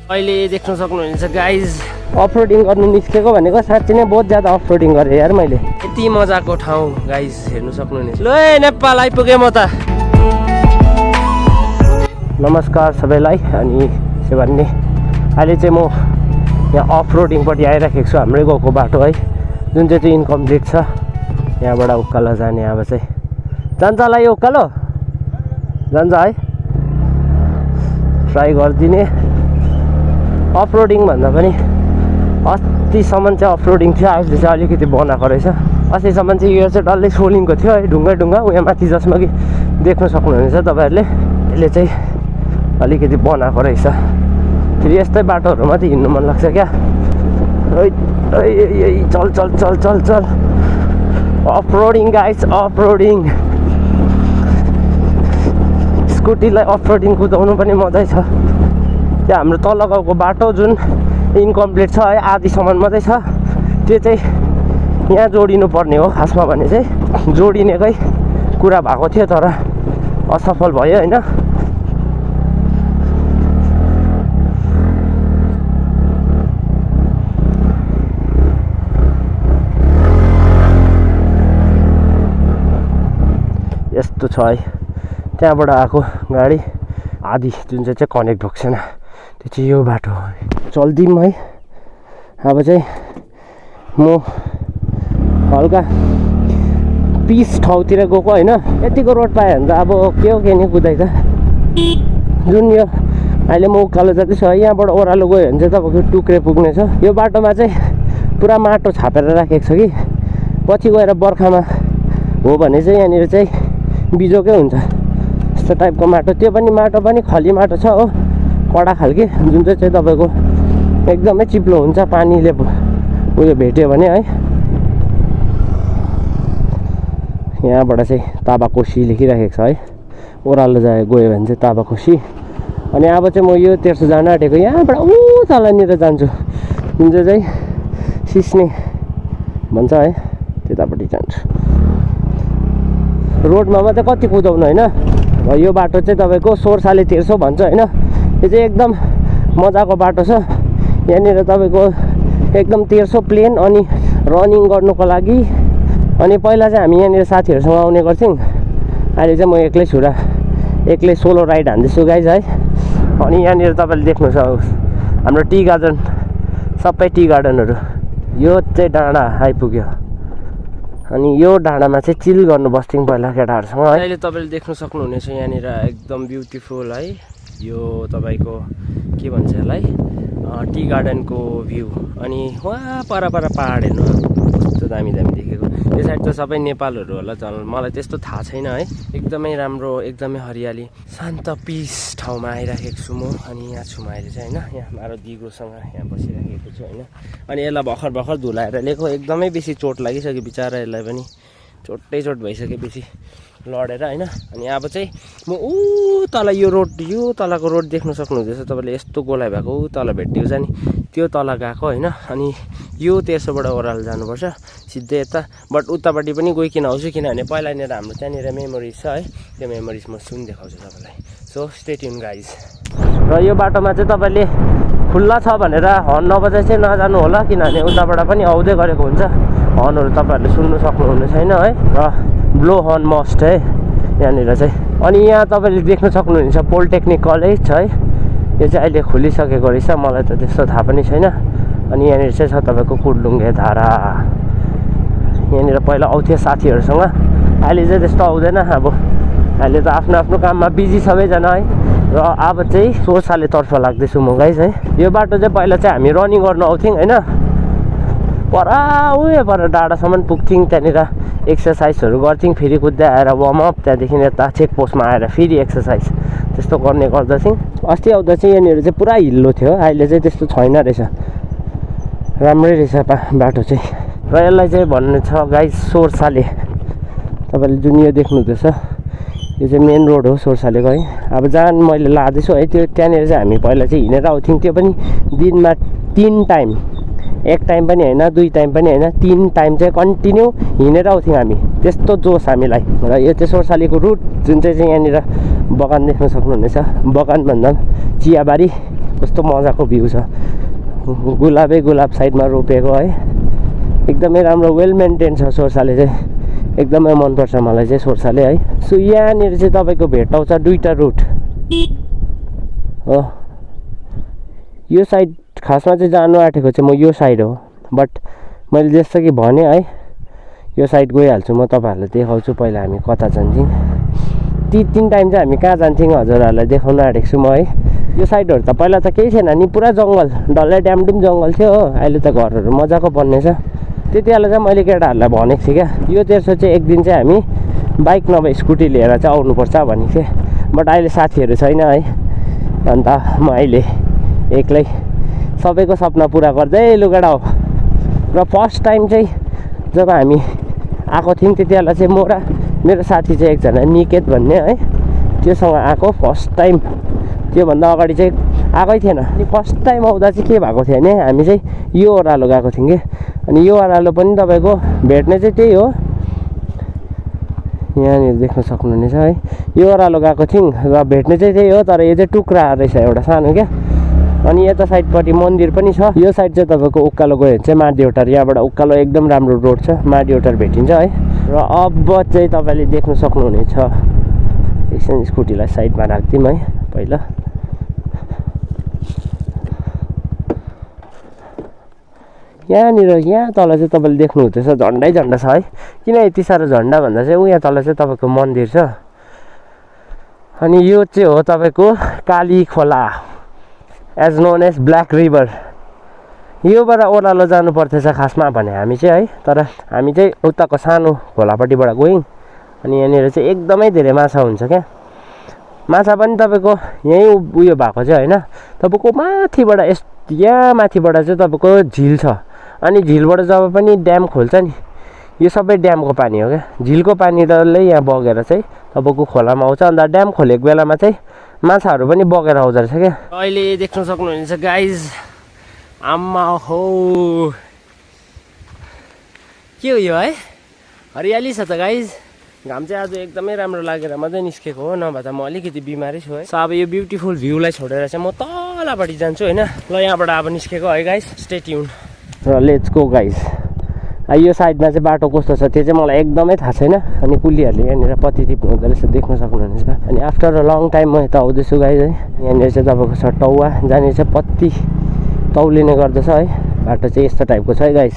अहिले देख्न सक्नुहुनेछ गाइज अफरोडिङ गर्नु निस्केको भनेको साँच्चै नै बहुत ज्यादा अफरोडिङ गरेँ यार मैले। यति मजाको ठाउँ गाइज हेर्नु सक्नुहुनेछ। ल नेपाल आइपुगेँ म त। नमस्कार सबैलाई। अनि के भन्ने अहिले चाहिँ म यहाँ अफरोडिङपट्टि आइराखेको छु। हाम्रै गाउँको बाटो है जुन चाहिँ इन्कम्प्लिट छ। यहाँबाट उकालो जाने अब चाहिँ जान्छ होला यो उकालो जान्छ है। ट्राई गरिदिने अफरोडिङ भन्दा पनि अस्तिसम्म चाहिँ अफरोडिङ थियो, अहिले चाहिँ अलिकति बनाएको रहेछ। अस्तिसम्म चाहिँ यो चाहिँ डल्लै सोलिङको थियो है, ढुङ्गा उहाँ माथि जसमा कि देख्न सक्नुहुनेछ तपाईँहरूले। यसले चाहिँ अलिकति बनाएको रहेछ। फेरि यस्तै बाटोहरूमा चाहिँ हिँड्नु मन लाग्छ क्या। चल चल चल चल चल अफरोडिङ गाइस अफरोडिङ। स्कुटीलाई अफरोडिङ कुदाउनु पनि मजै छ। त्यो हाम्रो तल गाउँको बाटो जुन इन्कम्प्लिट छ है, आधीसम्म मात्रै छ। त्यो चाहिँ यहाँ जोडिनु पर्ने हो खासमा भने चाहिँ। जोडिनेकै कुरा भएको थियो तर असफल भयो होइन। यस्तो छ है। त्यहाँबाट आएको गाडी आधी जुन चाहिँ कनेक्ट भएको छैन, त्यो चाहिँ यो बाटो हो। चल्दिउँ है। अब चाहिँ म हल्का पिस ठाउँतिर गएको होइन। यतिको रोड पाएँ भने त अब के नि कुदाइ त। जुन यो अहिले म उकालो जाँदैछु है, यहाँबाट ओह्रालो गयो भने चाहिँ तपाईँको टुक्रे पुग्नेछ। यो बाटोमा चाहिँ पुरा माटो छापेर राखेको छ कि पछि गएर बर्खामा हो भने चाहिँ यहाँनिर चाहिँ बिजोकै हुन्छ यस्तो टाइपको माटो। त्यो पनि माटो पनि खली माटो छ हो, कडा खालके, जुन चाहिँ तपाईँको एकदमै चिप्लो हुन्छ पानीले उयो भेट्यो भने है। यहाँबाट चाहिँ ताबाकोसी लेखिराखेको छ है। ओह्रालो गयो भने चाहिँ ताबाकोसी। अनि अब चाहिँ म यो तेर्सो जान आँटेको। यहाँबाट तलनिर जान्छु जुन चाहिँ सिस्ने भन्छ है, त्यतापट्टि जान्छु। रोडमा मात्रै कति कुदाउनु होइन। यो बाटो चाहिँ तपाईँको 16.5 भन्छ होइन। यो चाहिँ एकदम मजाको बाटो छ। यहाँनिर तपाईँको एकदम 1300 प्लेन अनि रनिङ गर्नुको लागि। अनि पहिला चाहिँ हामी यहाँनिर साथीहरूसँग आउने गर्थ्यौँ। अहिले चाहिँ म एक्लै सोलो राइड हान्दैछु गाइज है। अनि यहाँनिर तपाईँले देख्नुहोस् हाम्रो टी गार्डन, सबै टी गार्डनहरू। यो चाहिँ डाँडा आइपुग्यो। अनि यो डाँडामा चाहिँ चिल गर्नु बस्थ्यौँ पहिला केटाहरूसँग है। अहिले तपाईँले देख्न सक्नुहुनेछ यहाँनिर एकदम ब्युटिफुल है। यो तपाईँको के भन्छ यसलाई, टी गार्डनको भ्यू। अनि वहाँ पर पहाड हेर्नु कस्तो दामी देखेको। यो साइड त सबै नेपालहरू होला चल, मलाई त्यस्तो थाहा छैन है। एकदमै राम्रो, एकदमै हरियाली, शान्त पिस ठाउँमा आइराखेको छु म। अनि यहाँ छु म अहिले चाहिँ होइन। यहाँ हाम्रो दिगोसँग यहाँ बसिराखेको छु होइन। अनि यसलाई भर्खर धुलाएर ल्याएको। एकदमै बेसी चोट लागिसक्यो बिचरा, यसलाई पनि चोट भइसक्यो बेसी लडेर होइन। अनि अब चाहिँ म तल यो तलको रोड देख्न सक्नुहुँदैछ तपाईँले। यस्तो गोलाइ भएको तल भेटिएको छ नि, त्यो तल गएको होइन। अनि यो तेर्सोबाट ओह्रालो जानुपर्छ सिधै यता। बट उतापट्टि पनि गइकन आउँछु, किनभने पहिलानिर हाम्रो त्यहाँनिर मेमोरिज छ है। त्यो मेमोरिज म सुन देखाउँछु तपाईँलाई। So stay tune guys. र यो बाटोमा चाहिँ तपाईँले खुल्ला छ भनेर हर्न नबजाइ चाहिँ नजानु होला, किनभने उताबाट पनि आउँदै गरेको हुन्छ। हर्नहरू तपाईँहरूले सुन्नु सक्नुहुने छैन है। र ब्लो हर्न मस्ट है यहाँनिर चाहिँ। अनि यहाँ तपाईँले देख्न सक्नुहुन्छ पोलिटेक्निक कलेज छ है। यो चाहिँ अहिले खुलिसकेको रहेछ, मलाई त त्यस्तो थाहा पनि छैन। अनि यहाँनिर चाहिँ छ तपाईँको कुर्लुङ्गे धारा। यहाँनिर पहिला आउँथ्यो साथीहरूसँग, अहिले चाहिँ त्यस्तो आउँदैन। अब अहिले त आफ्नो काममा बिजी सबैजना है। र अब चाहिँ सोर्सालेतर्फ लाग्दैछु म गाइज है। यो बाटो चाहिँ पहिला चाहिँ हामी रनिङ गर्नु आउँथ्यौँ होइन। पर डाँडासम्म पुग्थ्यौँ, त्यहाँनिर एक्सर्साइजहरू गर्थ्यौँ। फेरि कुद्दै आएर वार्मअप, त्यहाँदेखि यता चेकपोस्टमा आएर फेरि एक्सर्साइज, त्यस्तो गर्ने गर्दथ्यौँ। अस्ति आउँदा चाहिँ यहाँनिर चाहिँ पुरा हिल्लो थियो, अहिले चाहिँ त्यस्तो छैन रहेछ, राम्रै रहेछ बाटो चाहिँ। र यसलाई चाहिँ भन्ने छ गाइज सोर्साले। तपाईँले जुन यो देख्नुहुँदैछ यो चाहिँ मेन रोड हो सोर्सालेको है। अब जहाँ मैले लाँदैछु है त्यो त्यहाँनिर चाहिँ हामी पहिला चाहिँ हिँडेर आउँथ्यौँ। त्यो पनि दिनमा 3 टाइम, 1 टाइम पनि होइन, 2 टाइम पनि होइन, 3 टाइम चाहिँ कन्टिन्यू हिँडेर आउँथ्यौँ हामी। त्यस्तो जोस हामीलाई। र यो चाहिँ सोर्सालेको रुट जुन चाहिँ यहाँनिर बगान देख्न सक्नुहुनेछ। बगान भन्दा चियाबारी कस्तो मजाको भ्यू छ गुलाबै गुलाब साइडमा रोपेको है एकदमै राम्रो वेल मेन्टेन छ सोर्साले चाहिँ एकदमै मनपर्छ मलाई चाहिँ सोर्साले है सो यहाँनिर चाहिँ तपाईँको भेटाउँछ दुईवटा रुट हो यो साइड खासमा चाहिँ जानु आँटेको चाहिँ म यो साइड हो बट मैले जस्तो कि भने है यो साइड गइहाल्छु म तपाईँहरूलाई देखाउँछु पहिला हामी कता जान्छौँ ती 3 टाइम चाहिँ हामी कहाँ जान्छौँ हजुरहरूलाई देखाउन आँटेको छु म है यो साइडहरू त पहिला त केही थिएन नि पुरा जङ्गल डल्लै ड्यामडुम जङ्गल थियो हो अहिले त घरहरू मजाको बन्नेछ त्यति बेला चाहिँ मैले केटाहरूलाई भनेको थिएँ क्या यो तेर्सो चाहिँ एक दिन चाहिँ हामी बाइक नभए स्कुटी लिएर चाहिँ आउनुपर्छ भनेको थिएँ बट अहिले साथीहरू छैन है अन्त म अहिले एक्लै सबैको सपना पुरा गर्दै लुगाडा हो र फर्स्ट टाइम चाहिँ जब हामी आएको थियौँ त्यति बेला चाहिँ म र मेरो साथी चाहिँ एकजना निकेत भन्ने है त्योसँग आएको फर्स्ट टाइम त्योभन्दा अगाडि चाहिँ आएकै थिएन अनि फर्स्ट टाइम आउँदा चाहिँ के भएको थियो भने हामी चाहिँ यो ओह्रालो गएको थियौँ कि अनि यो ओह्रालो पनि तपाईँको भेट्ने चाहिँ त्यही हो यहाँनिर देख्न सक्नुहुनेछ है यो ओह्रालो गएको थियौँ र भेट्ने चाहिँ त्यही हो तर यो चाहिँ टुक्रा रहेछ एउटा सानो क्या अनि यता साइडपट्टि मन्दिर पनि छ यो साइड चाहिँ तपाईँको उकालो गयो भने चाहिँ माडियोटार यहाँबाट उकालो एकदम राम्रो रोड छ माडियोटार भेटिन्छ है र अब चाहिँ तपाईँले देख्न सक्नुहुनेछ एकछिन स्कुटीलाई साइडमा राख्दिउँ है पहिला यहाँनिर यहाँ तल चाहिँ तपाईँले देख्नुहुँदैछ झन्डै झन्डा छ है किन यति साह्रो झन्डा भन्दा चाहिँ यहाँ तल चाहिँ तपाईँको मन्दिर छ अनि यो चाहिँ हो तपाईँको काली खोला एज नोन एज ब्ल्याक रिभर योबाट ओह्रालो जानु पर्थेछ खासमा भने हामी चाहिँ है तर हामी चाहिँ उताको सानो खोलापट्टिबाट गयौँ अनि यहाँनिर चाहिँ एकदमै धेरै माछा हुन्छ क्या माछा पनि तपाईँको यहीँ उयो भएको चाहिँ होइन तपाईँको माथिबाट यहाँ माथिबाट चाहिँ तपाईँको झिल छ अनि झिलबाट जब पनि ड्याम खोल्छ नि यो सबै ड्यामको पानी हो क्या झिलको पानी डल्लै यहाँ बगेर चाहिँ तपाईँको खोलामा आउँछ अन्त ड्याम खोलेको बेलामा चाहिँ माछाहरू पनि बगेर आउँदो रहेछ क्या अहिले देख्न सक्नुहुनेछ गाइज आम्मा हो के हो यो है हरियाली छ त गाइज घाम चाहिँ आज एकदमै राम्रो लागेर मात्रै निस्केको हो नभए त म अलिकति बिमारै छु है सो अब यो ब्युटिफुल भ्यूलाई छोडेर चाहिँ म तलपट्टि जान्छु होइन ल यहाँबाट अब निस्केको है गाइज स्टे ट्युन र लेट्स गो गाइज यो साइडमा चाहिँ बाटो कस्तो छ त्यो चाहिँ मलाई एकदमै थाहा छैन अनि कुलीहरूले यहाँनिर पत्ती टिप्नु हुँदो रहेछ देख्न सक्नुहुनेछ अनि आफ्टर अ लङ टाइम म यता आउँदैछु गाइज है यहाँनिर चाहिँ तपाईँको छ टौवा जहाँनिर चाहिँ पत्ती तौलिने गर्दछ है बाटो चाहिँ यस्तो टाइपको छ है गाइज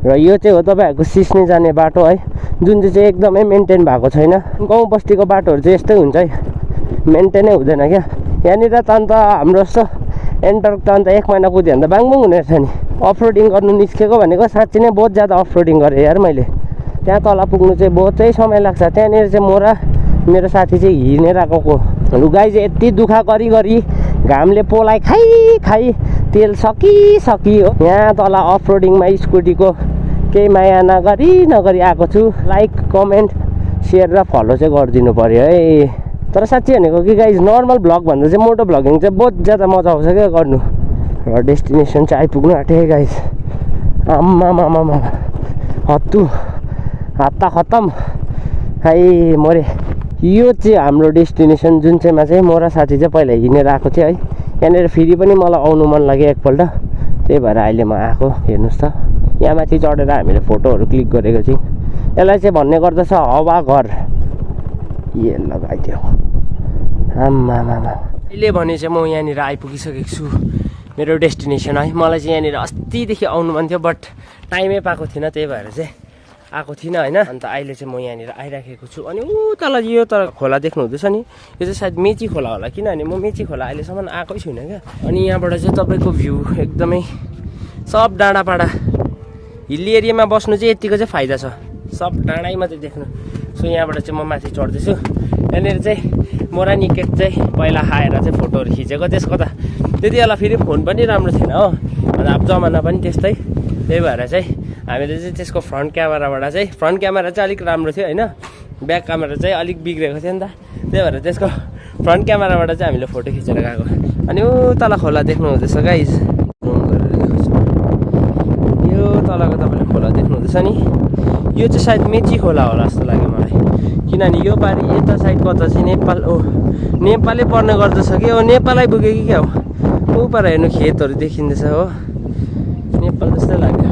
र यो चाहिँ हो तपाईँहरूको सिस्ने जाने बाटो है जुन चाहिँ एकदमै मेन्टेन भएको छैन गाउँ बस्तीको बाटोहरू चाहिँ यस्तै हुन्छ है मेन्टेनै हुँदैन क्या यहाँनिर त अन्त हाम्रो जस्तो एन्टर त अन्त 1 महिना कुद्यो भने त बाङबुङ हुने रहेछ नि अफरोडिङ गर्नु निस्केको भनेको साँच्ची नै बहुत ज्यादा अफरोडिङ गरेँ यार मैले त्यहाँ तल पुग्नु चाहिँ बहुतै समय लाग्छ त्यहाँनिर चाहिँ म र मेरो साथी चाहिँ हिँडेर आएको लुगाई चाहिँ यति दुःख गरी घामले पोलाई खाइ तेल सकि हो यहाँ तल अफरोडिङमा स्कुटीको केही माया नगरी आएको छु लाइक कमेन्ट सेयर र फलो चाहिँ गरिदिनु पऱ्यो है तर साँच्ची भनेको कि गाइज नर्मल भ्लग भन्दा चाहिँ मोटो भ्लगिङ चाहिँ बहुत ज्यादा मजा आउँछ क्या गर्नु र डेस्टिनेसन चाहिँ आइपुग्नु आँटेँ गाइज आम्मामामा हत्तु हत्ता खत्तम हाई मरे यो चाहिँ हाम्रो डेस्टिनेसन जुन चाहिँमा चाहिँ म र साथी चाहिँ पहिला हिँडेर आएको थियो है यहाँनिर फेरि पनि मलाई आउनु मन लाग्यो एकपल्ट त्यही भएर अहिले म आएको हेर्नुहोस् त यहाँ माथि चढेर हामीले फोटोहरू क्लिक गरेको थियौँ यसलाई चाहिँ भन्ने गर्दछ हावा घर ए लगाइदियो आम्मामामा अहिले भने चाहिँ म यहाँनिर आइपुगिसकेको छु मेरो डेस्टिनेसन है मलाई चाहिँ यहाँनिर अस्तिदेखि आउनु मन थियो बट टाइमै पाएको थिइनँ त्यही भएर चाहिँ आएको थिइनँ होइन अन्त अहिले चाहिँ म यहाँनिर आइराखेको छु अनि तल यो तर खोला देख्नु हुँदैछ नि यो चाहिँ सायद मेची खोला होला किनभने म मेची खोला अहिलेसम्म आएकै छुइनँ क्या अनि यहाँबाट चाहिँ तपाईँको भ्यू एकदमै सब डाँडापाडा हिल्ली एरियामा बस्नु चाहिँ यतिको चाहिँ फाइदा छ सब डाँडै मात्रै देख्नु सो यहाँबाट चाहिँ म माथि चढ्दैछु यहाँनिर चाहिँ म र निकेत चाहिँ पहिला आएर चाहिँ फोटोहरू खिचेको त्यसको त त्यति बेला फेरि फोन पनि राम्रो थिएन हो अन्त अब जमाना पनि त्यस्तै त्यही भएर चाहिँ हामीले चाहिँ त्यसको फ्रन्ट क्यामेराबाट चाहिँ फ्रन्ट क्यामेरा चाहिँ अलिक राम्रो थियो होइन ब्याक क्यामेरा चाहिँ अलिक बिग्रेको थियो नि त त्यही भएर त्यसको फ्रन्ट क्यामेराबाट चाहिँ हामीले फोटो खिचेर गएको अनि ऊ तल खोला देख्नु हुँदैछ गाइज यो तलको तपाईँले खोला देख्नु हुँदैछ नि यो चाहिँ सायद मेची खोला होला जस्तो लाग्यो मलाई किनभने यो पारि यता साइड कता चाहिँ नेपाल नेपालै पर्ने गर्दछ कि नेपालै पुग्यो कि क्या हो ऊ पर हेर्नु खेतहरू देखिँदैछ हो नेपाल जस्तै लाग्यो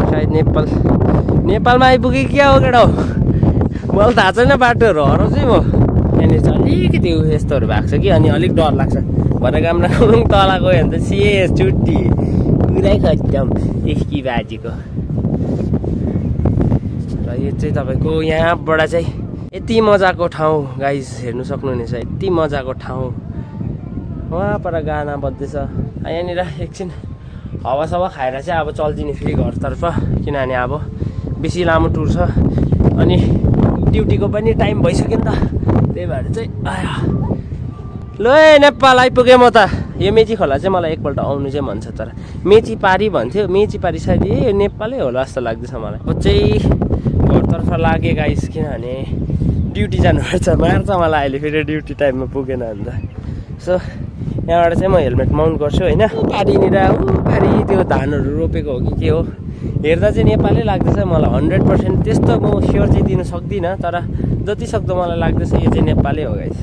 सायद नेपालमा आइपुगे क्या हो केटा हो मलाई थाहा छैन बाटोहरू हराउँछु म यहाँनिर चाहिँ अलिकति यस्तोहरू भएको छ कि अनि अलिक डर लाग्छ भनेको राम्रो तल गयो भने त सिए छुट्टी पुरै खत्तम एस्की बाजीको र यो चाहिँ तपाईँको यहाँबाट चाहिँ यति मजाको ठाउँ गाइस हेर्नु सक्नुहुनेछ यति मजाको ठाउँ वहाँ पर गाना बज्दैछ यहाँनिर एकछिन हावासावा खाएर चाहिँ अब चल्दिने फेरि घरतर्फ किनभने अब बेसी लामो टुर छ अनि ड्युटीको पनि टाइम भइसक्यो नि त त्यही भएर चाहिँ आया ल नेपाल आइपुगेँ म त यो मेची खोला चाहिँ मलाई एकपल्ट आउनु चाहिँ मन छ तर मेची पारी भन्थ्यो मेची पारी सायद यो नेपालै होला जस्तो लाग्दैछ मलाई म चाहिँ घरतर्फ लागेँ गाइस किनभने ड्युटी जानुपर्छ मार्छ मलाई अहिले फेरि ड्युटी टाइममा पुगेन अन्त सो यहाँबाट चाहिँ म हेलमेट माउन्ट गर्छु होइन पारीनिर पारी त्यो धानहरू रोपेको हो कि के हो हेर्दा चाहिँ नेपालै लाग्दैछ मलाई 100% त्यस्तो म स्योर चाहिँ दिन सक्दिनँ तर जति सक्दो मलाई लाग्दैछ यो चाहिँ नेपालै हो गाइस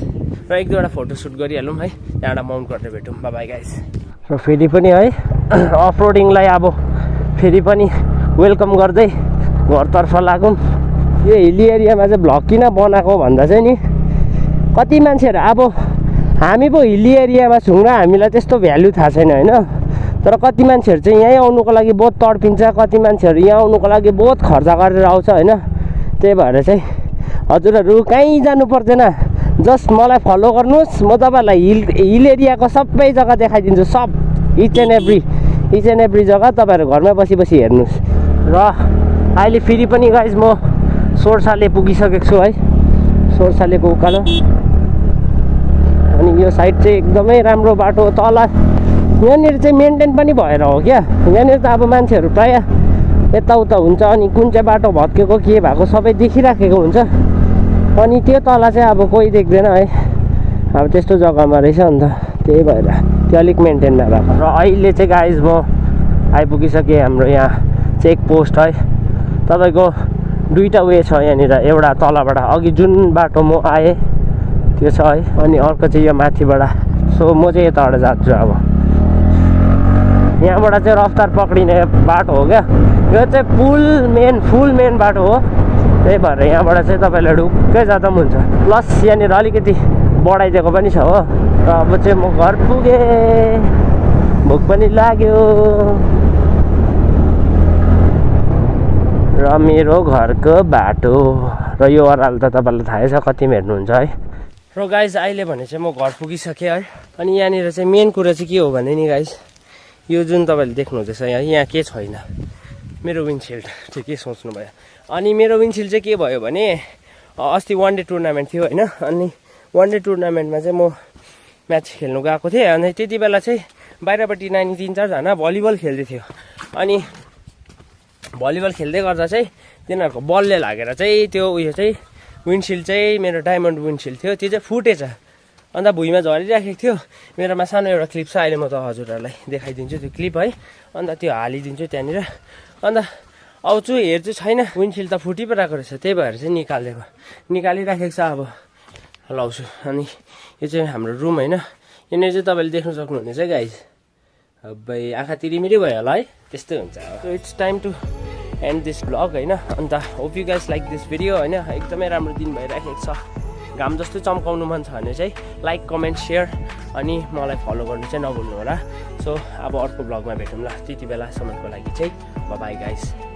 र एक दुईवटा फोटोसुट गरिहालौँ है त्यहाँबाट माउन्ट गरेर भेटौँ बाई गाइस र फेरि पनि है अफ रोडिङलाई अब फेरि पनि वेलकम गर्दै घरतर्फ लागौँ यो हिली एरियामा चाहिँ भ्लग किन बनाएको भन्दा चाहिँ नि कति मान्छेहरू अब हामी पो हिली एरियामा छौँ र हामीलाई त्यस्तो भ्यालु थाहा छैन होइन तर कति मान्छेहरू चाहिँ यहीँ आउनुको लागि बहुत तडपिन्छ कति मान्छेहरू यहाँ आउनुको लागि बहुत खर्च गरेर आउँछ होइन त्यही भएर चाहिँ हजुरहरू कहीँ जानु पर्दैन जस्ट मलाई फलो गर्नुहोस् म तपाईँहरूलाई हिल एरियाको सबै जग्गा देखाइदिन्छु सब इच एन्ड एभ्री जग्गा तपाईँहरू घरमै बसी हेर्नुहोस् र अहिले फेरि पनि गाइज म सोर्साले पुगिसकेको छु है सोर्सालेको उकालो अनि यो साइड चाहिँ एकदमै राम्रो बाटो तल यहाँनिर चाहिँ मेन्टेन पनि भएर हो क्या यहाँनिर त अब मान्छेहरू प्रायः यताउता हुन्छ अनि कुन चाहिँ बाटो भत्केको के भएको सबै देखिराखेको हुन्छ अनि त्यो तल चाहिँ अब कोही देख्दैन है अब त्यस्तो जग्गामा रहेछ अन्त त्यही भएर त्यो अलिक मेन्टेन नभएको र अहिले चाहिँ गाइज म आइपुगिसकेँ हाम्रो यहाँ चेक पोस्ट है तपाईँको दुईवटा वे छ यहाँनिर एउटा तलबाट अघि जुन बाटो म आएँ त्यो छ है अनि अर्को चाहिँ यो माथिबाट सो म चाहिँ यताबाट जान्छु अब यहाँबाट चाहिँ रफ्तार पक्रिने बाटो हो क्या यो चाहिँ फुल मेन बाटो हो त्यही भएर यहाँबाट चाहिँ तपाईँले ढुक्कै जाँदा पनि हुन्छ प्लस यहाँनिर अलिकति बढाइदिएको पनि छ हो र अब चाहिँ म घर पुगेँ भोक पनि लाग्यो र मेरो घरको बाटो र यो ओह्रालो त तपाईँलाई थाहै छ कतिमा हेर्नुहुन्छ है र गाइज अहिले भने चाहिँ म घर पुगिसकेँ है अनि यहाँनिर चाहिँ मेन कुरा चाहिँ के हो भने नि गाइज यो जुन तपाईँले देख्नुहुँदैछ यहाँ के छैन मेरो विन्डसिल्ड चाहिँ के सोच्नु भयो अनि मेरो विन्डसिल्ड चाहिँ के भयो भने अस्ति वान डे टुर्नामेन्ट थियो होइन अनि वान डे टुर्नामेन्टमा चाहिँ म म्याच खेल्नु गएको थिएँ अनि त्यति बेला चाहिँ बाहिरपट्टि नानी 3-4जना भलिबल खेल्दै थियो अनि भलिबल खेल्दै गर्दा चाहिँ तिनीहरूको बलले लागेर चाहिँ त्यो उयो चाहिँ विन्डसिल्ड चाहिँ मेरो डायमन्ड विन्डसिल्ड थियो त्यो चाहिँ फुटेछ अन्त भुइँमा झरिराखेको थियो मेरोमा सानो एउटा क्लिप छ अहिले म त हजुरहरूलाई देखाइदिन्छु त्यो क्लिप है अन्त त्यो हालिदिन्छु त्यहाँनिर अन्त आउँछु हेर्छु छैन विन्डसिल्ड त फुटी पो रहेको रहेछ त्यही भएर चाहिँ निकालिराखेको छ अब लाउँछु अनि यो चाहिँ हाम्रो रुम होइन यहाँनिर चाहिँ तपाईँले देख्न सक्नुहुनेछ गाइज अब आँखा तिरिमिरी भयो होला है त्यस्तै हुन्छ so it's time to end this vlog होइन अन्त hope you guys like this video होइन एकदमै राम्रो दिन भइराखेको छ घाम जस्तो चम्काउनु मन छ भने चाहिँ लाइक कमेन्ट सेयर अनि मलाई फलो गर्नु चाहिँ नभुल्नु होला सो अब अर्को भ्लगमा भेटौँ ल त्यति बेलासम्मको लागि चाहिँ बाई गाइज